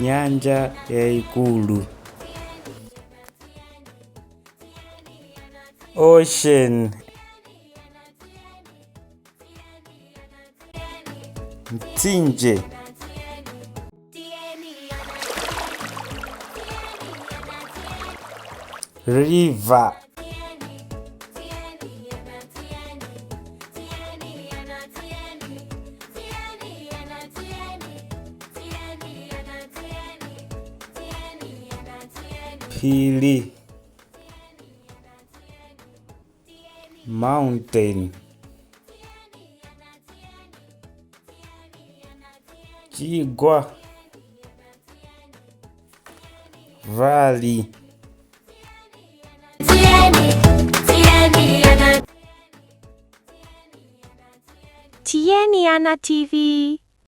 Nyanja yaikulu. Ocean. Mtsinje. River. Phiri. Mountain. Chigwa. Valley. Tiyeni Ana TV.